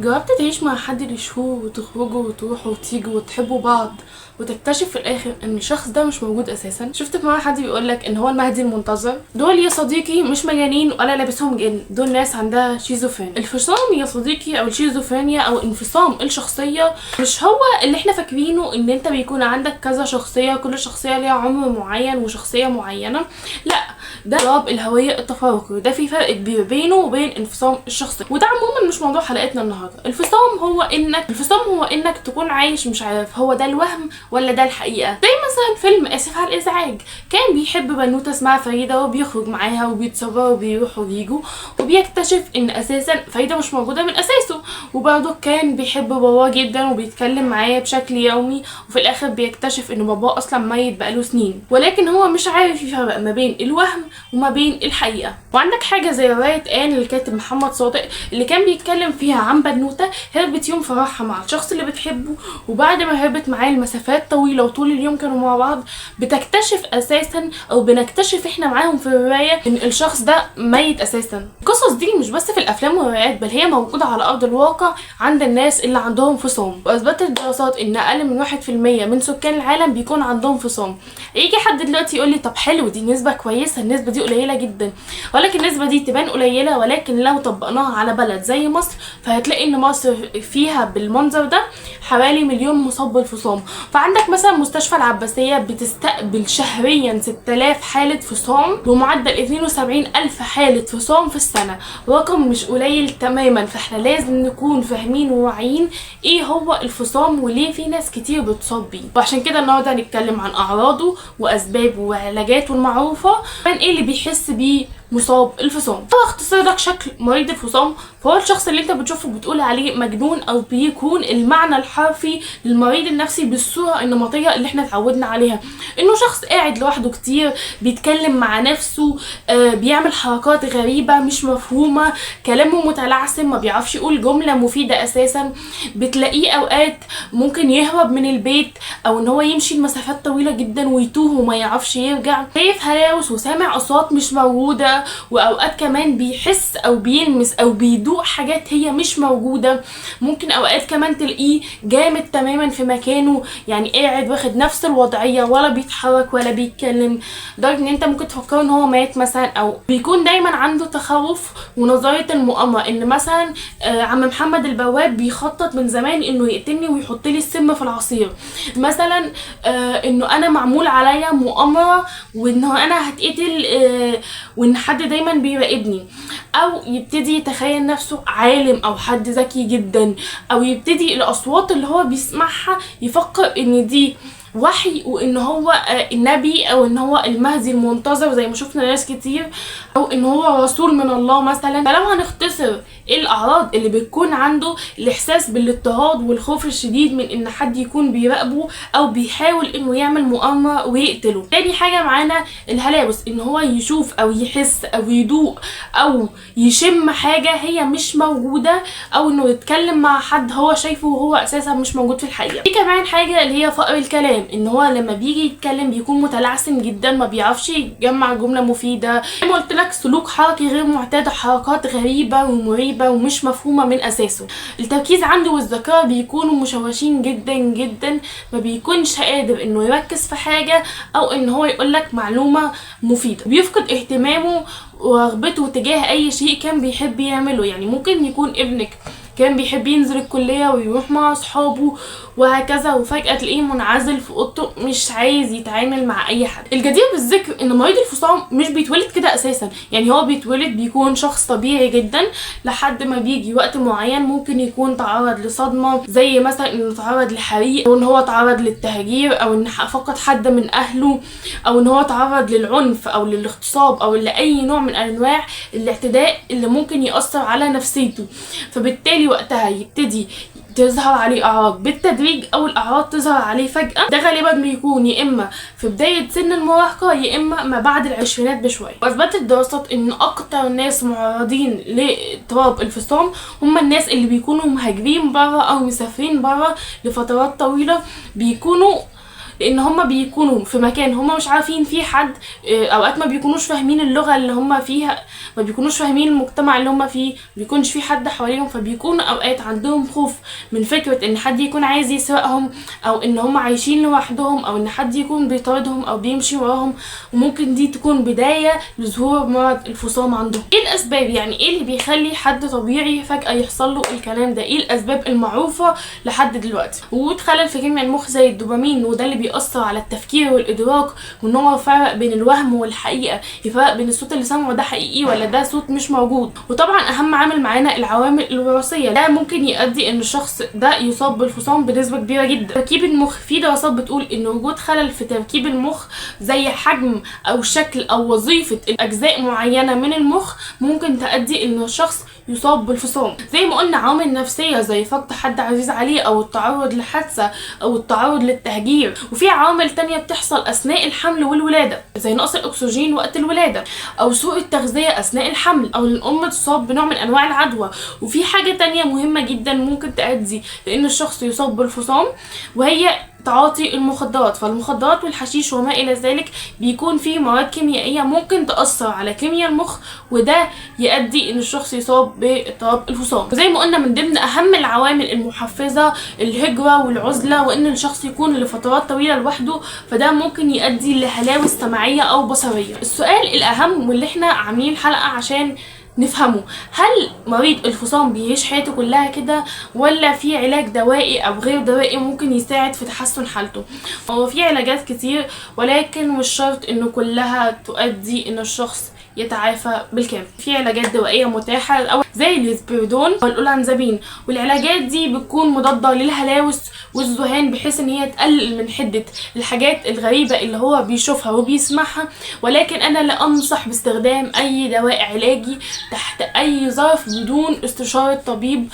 جربت تعيش مع حد لشهور وتخرجوا وتروحوا وتيجوا وتحبوا بعض وتكتشف في الاخر ان الشخص ده مش موجود اساسا؟ شفت في مرة حد بيقولك ان هو المهدي المنتظر. دول يا صديقي مش مجانين ولا لابسهم جن، دول ناس عندها شيزوفرينيا. الفصام يا صديقي او الشيزوفرينيا او انفصام الشخصية مش هو اللي احنا فاكرينه، ان انت بيكون عندك كذا شخصية، كل شخصية ليها عمر معين وشخصية معينة. لا، ده اضطراب الهوية التفارقي، وده في فرق كبير بينه وبين انفصام الشخصية، وده عموما مش موضوع حلقتنا النهارده. الانفصام هو انك تكون عايش مش عارف هو ده الوهم ولا ده الحقيقة. زي مثلا فيلم اسف على الازعاج، كان بيحب بنوته اسمها فريدة وبيخرج معاها وبيتصوروا وبيروحوا وبيجوا، وبيكتشف ان اساسا فريدة مش موجودة من اساسه. وبرضه كان بيحب باباه جدا وبيتكلم معاه بشكل يومي، وفي الاخر بيكتشف ان باباه اصلا ميت بقاله سنين، ولكن هو مش عارف يفرق ما بين الوهم وما بين الحقيقة. وعندك حاجة زي رواية آن للكاتب محمد صادق، اللي كان بيتكلم فيها عن بنوته هربت يوم فرحها مع الشخص اللي بتحبه، وبعد ما هربت معاه لمسافات طويلة وطول اليوم كانوا مع بعض، بتكتشف اساسا او بنكتشف احنا معاهم في الرواية ان الشخص ده ميت اساسا. القصص دي مش بس في الافلام والروايات، بل هي موجودة على ارض الواقع عند الناس اللي عندهم فصام. واثبتت الدراسات ان اقل من 1% من سكان العالم بيكون عندهم فصام. يجي حد دلوقتي يقول لي طب حلو، دي نسبه كويسة، النسبة دي قليله جدا. ولكن النسبة دي تبان قليله، ولكن لو طبقناها على بلد زي مصر فهتلاقي ان مصر فيها بالمنظر ده حوالي مليون مصاب بالفصام. فعندك مثلا مستشفى العباسية بتستقبل شهريا 6000 حالة فصام بمعدل 72 ألف حالة فصام في السنة، رقم مش قليل تماما. فاحنا لازم نكون فاهمين وواعيين ايه هو الفصام وليه في ناس كتير بتصاب بيه. وعشان كده النهارده هنتكلم عن اعراضه واسبابه وعلاجاته المعروفة، كمان ايه اللي بيحس بيه مصاب الفصام. هو اختصر لك شكل مريض الفصام، فهو الشخص اللي انت بتشوفه بتقول عليه مجنون، او بيكون المعنى الحرفي للمريض النفسي بالصورة النمطية اللي احنا اتعودنا عليها، انه شخص قاعد لوحده كتير، بيتكلم مع نفسه، بيعمل حركات غريبة مش مفهومه، كلامه متلعثم، ما بيعرفش يقول جملة مفيدة اساسا. بتلاقيه اوقات ممكن يهرب من البيت او ان هو يمشي لمسافات طويلة جدا ويتوه وما يعرفش يرجع، شايف هلاوس وسامع اصوات مش موجودة، واوقات كمان بيحس او بيلمس او بيدوق حاجات هي مش موجودة. ممكن اوقات كمان تلاقيه جامد تماما في مكانه، يعني قاعد واخد نفس الوضعية ولا بيتحرك ولا بيتكلم، لدرجة ان انت ممكن تفكر ان هو مات مثلا. او بيكون دايما عنده تخوف ونظريه المؤامرة، ان مثلا عم محمد البواب بيخطط من زمان انه يقتلني ويحط لي السم في العصير مثلا، انه انا معمول عليا مؤامرة وانه انا هتقتل، وان حد دايما بيراقبني. او يبتدي يتخيل نفسه عالم او حد ذكي جدا، او يبتدي الاصوات اللي هو بيسمعها يفكر ان دي وحي وان هو النبي او ان هو المهدي المنتظر زي ما شفنا ناس كتير، او ان هو رسول من الله مثلا. فلو هنختصر ايه الاعراض اللي بتكون عنده، الاحساس بالاضطهاد والخوف الشديد من ان حد يكون بيراقبه او بيحاول انه يعمل مؤامرة ويقتله. تاني حاجة معانا الهلاوس، ان هو يشوف او يحس او يدوق او يشم حاجة هي مش موجودة، او انه يتكلم مع حد هو شايفه وهو اساسا مش موجود في الحقيقة. في كمان حاجة اللي هي فقر الكلام، ان هو لما بيجي يتكلم بيكون متلعثم جدا، ما بيعرفش يجمع جملة مفيدة. زي ما قلت لك سلوك حركي غير معتاد، حركات غريبة ومريبه ومش مفهومه من اساسه. التركيز عنده والذاكرة بيكونوا مشوشين جدا جدا، ما بيكونش قادر انه يركز في حاجة او ان هو يقولك معلومة مفيدة. بيفقد اهتمامه ورغبته تجاه اي شيء كان بيحب يعمله. يعني ممكن يكون ابنك كان بيحب ينزل الكلية ويروح مع اصحابه وهكذا، وفجأة تلاقيه منعزل في اوضته مش عايز يتعامل مع اي حد. الجدير بالذكر ان مريض الفصام مش بيتولد كده اساسا، يعني هو بيتولد بيكون شخص طبيعي جدا لحد ما بيجي وقت معين ممكن يكون تعرض لصدمة، زي مثلا انه تعرض لحريق، او ان هو تعرض للتهجير، او ان فقد حد من اهله، او ان هو تعرض للعنف او للاغتصاب او لاي نوع من انواع الاعتداء اللي ممكن يأثر على نفسيته. فبالتالي وقتها يبتدي تظهر عليه اعراض بالتدريج او الاعراض تظهر عليه فجأة. ده غالبا بيكون يا اما في بداية سن المراهقة يا اما ما بعد العشرينات بشوية. واثبتت الدراسات ان اكتر ناس معرضين لاضطراب الفصام هم الناس اللي بيكونوا مهاجرين بره او مسافرين بره لفترات طويلة، بيكونوا لان هم بيكونوا في مكان هم مش عارفين فيه حد، اوقات ما بيكونوش فاهمين اللغة اللي هم فيها، ما بيكونوش فاهمين المجتمع اللي هم فيه، بيكونش في حد حواليهم، فبيكونوا اوقات عندهم خوف من فكرة ان حد يكون عايز يسرقهم، او ان هم عايشين لوحدهم، او ان حد يكون بيطاردهم او بيمشي وراهم، وممكن دي تكون بداية لظهور مرض الفصام عندهم. ايه الاسباب؟ يعني ايه اللي بيخلي حد طبيعي فجأة يحصل له الكلام ده؟ ايه الاسباب المعروفة لحد دلوقتي؟ وجود خلل في كيمياء المخ زي الدوبامين، وده اللي بيأثر على التفكير والادراك، وان هو يفرق بين الوهم والحقيقة، يفرق بين الصوت اللي سمعه ده حقيقي ولا ده صوت مش موجود. وطبعا اهم عامل معانا العوامل الوراثية، ده ممكن يؤدي ان الشخص ده يصاب بالفصام بنسبة كبيرة جدا. تركيب المخ، في دراسات بتقول ان وجود خلل في تركيب المخ زي حجم او شكل او وظيفة اجزاء معينة من المخ ممكن تؤدي ان الشخص يصاب بالفصام. زي ما قلنا عوامل نفسية زي فقد حد عزيز عليه، او التعرض لحادثة، او التعرض للتهجير. وفي عوامل تانية بتحصل اثناء الحمل والولاده زي نقص الاكسجين وقت الولادة، او سوء التغذية اثناء الحمل، او ان الام تصاب بنوع من انواع العدوى. وفي حاجة تانية مهمة جدا ممكن تؤدي لان الشخص يصاب بالفصام، وهي تعاطي المخدرات. فالمخدرات والحشيش وما الى ذلك بيكون فيه مواد كيميائية ممكن تاثر على كيمياء المخ، وده يؤدي ان الشخص يصاب باضطراب الفصام. وزي ما قلنا من ضمن اهم العوامل المحفزه الهجرة والعزلة، وان الشخص يكون لفترات طويلة لوحده، فده ممكن يؤدي لهلاوس سمعية او بصريه. السؤال الاهم واللي احنا عاملين حلقة عشان نفهمه، هل مريض الفصام بيعيش حياته كلها كده، ولا في علاج دوائي او غير دوائي ممكن يساعد في تحسن حالته؟ هو في علاجات كتير، ولكن مش شرط انه كلها تؤدي ان الشخص يتعافى بالكامل. في علاجات دوائيه متاحة أو زي الريسبيردون والاولانزابين، والعلاجات دي بتكون مضادة للهلاوس والذهان، بحيث ان هي تقلل من حده الحاجات الغريبة اللي هو بيشوفها وبيسمعها. ولكن انا لا انصح باستخدام اي دواء علاجي تحت اي ظرف بدون استشاره طبيب.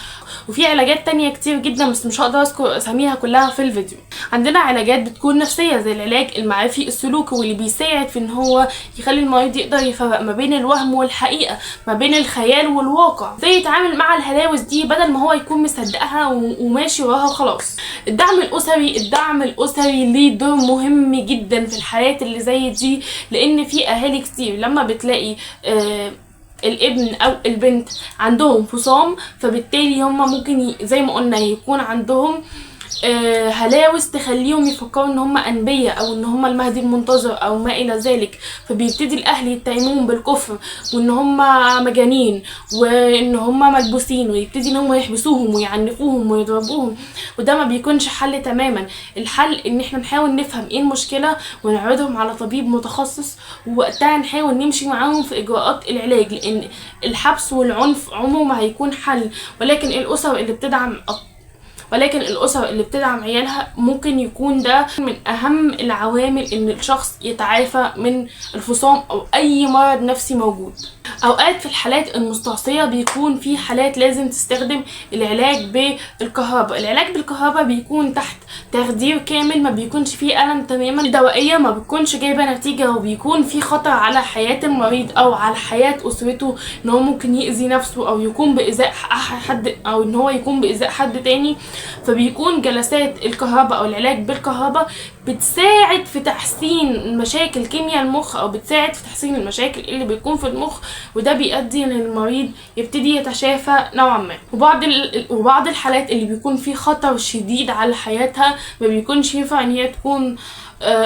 وفي علاجات تانية كتير جدا بس مش هقدر اذكر اساميها كلها في الفيديو. عندنا علاجات بتكون نفسية زي العلاج المعرفي السلوكي، واللي بيساعد في ان هو يخلي المريض يقدر يفرق ما بين الوهم والحقيقة، ما بين الخيال والواقع، ازاي يتعامل مع الهلاوس دي بدل ما هو يكون مصدقها وماشي وراها وخلاص. الدعم الاسري، الدعم الاسري ليه دور مهم جدا في الحالات اللي زي دي، لان في اهالي كتير لما بتلاقي الابن او البنت عندهم فصام، فبالتالي هم ممكن زي ما قلنا يكون عندهم هلاوس تخليهم يفكروا ان هم انبياء او ان هم المهدي المنتظر او ما الى ذلك، فبيبتدي الاهل يتهموهم بالكفر وان هم مجانين وان هم ملبوسين، ويبتدي ان هم يحبسوهم ويعنفوهم ويضربوهم، وده ما بيكونش حل تماما. الحل ان احنا نحاول نفهم ايه المشكلة ونعرضهم على طبيب متخصص، ووقتها نحاول نمشي معاهم في اجراءات العلاج، لان الحبس والعنف عمره ما هيكون حل. ولكن الاسر اللي بتدعم عيالها ممكن يكون ده من اهم العوامل ان الشخص يتعافى من الفصام او اي مرض نفسي موجود. اوقات في الحالات المستعصيه بيكون في حالات لازم تستخدم العلاج بالكهرباء. العلاج بالكهرباء بيكون تحت تخدير كامل، ما بيكونش فيه الم تماما، الدوائية ما بتكونش جايبه نتيجة، وبيكون في خطر على حياة المريض او على حياة اسرته، ان هو ممكن يأذي نفسه او يكون بايذاء حد او ان هو يكون بايذاء حد تاني. فبيكون جلسات الكهرباء او العلاج بالكهرباء بتساعد في تحسين مشاكل كيمياء المخ، او بتساعد في تحسين المشاكل اللي بيكون في المخ، وده بيؤدي ان المريض يبتدي يتشافى نوعا ما. وبعض الحالات اللي بيكون في خطر شديد على حياتها ما بيكونش ينفع ان هي تكون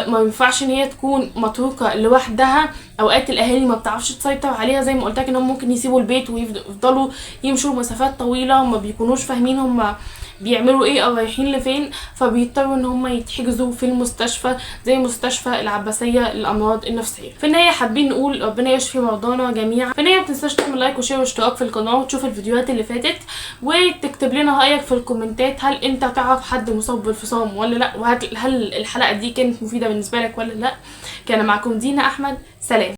ما ينفعش ان هي تكون متروكة لوحدها. اوقات الاهالي ما بتعرفش تسيطر عليها، زي ما قلت لك انهم ممكن يسيبوا البيت ويفضلوا يمشوا مسافات طويلة وما بيكونوش فاهمين هم بيعملوا ايه او رايحين لفين، فبيضطروا ان هم يتحجزوا في المستشفى زي مستشفى العباسية للامراض النفسية. في النهاية حابين نقول ربنا يشفي مرضانا جميعا. في النهاية ما تنساش تعمل like و share واشتراك في القناة وتشوف الفيديوهات اللي فاتت، وتكتب لنا رايك في الكومنتات، هل انت تعرف حد مصاب بالفصام ولا لا، وهل الحلقة دي كانت مفيدة بالنسبة لك ولا لا. كان معكم دينا احمد، سلام.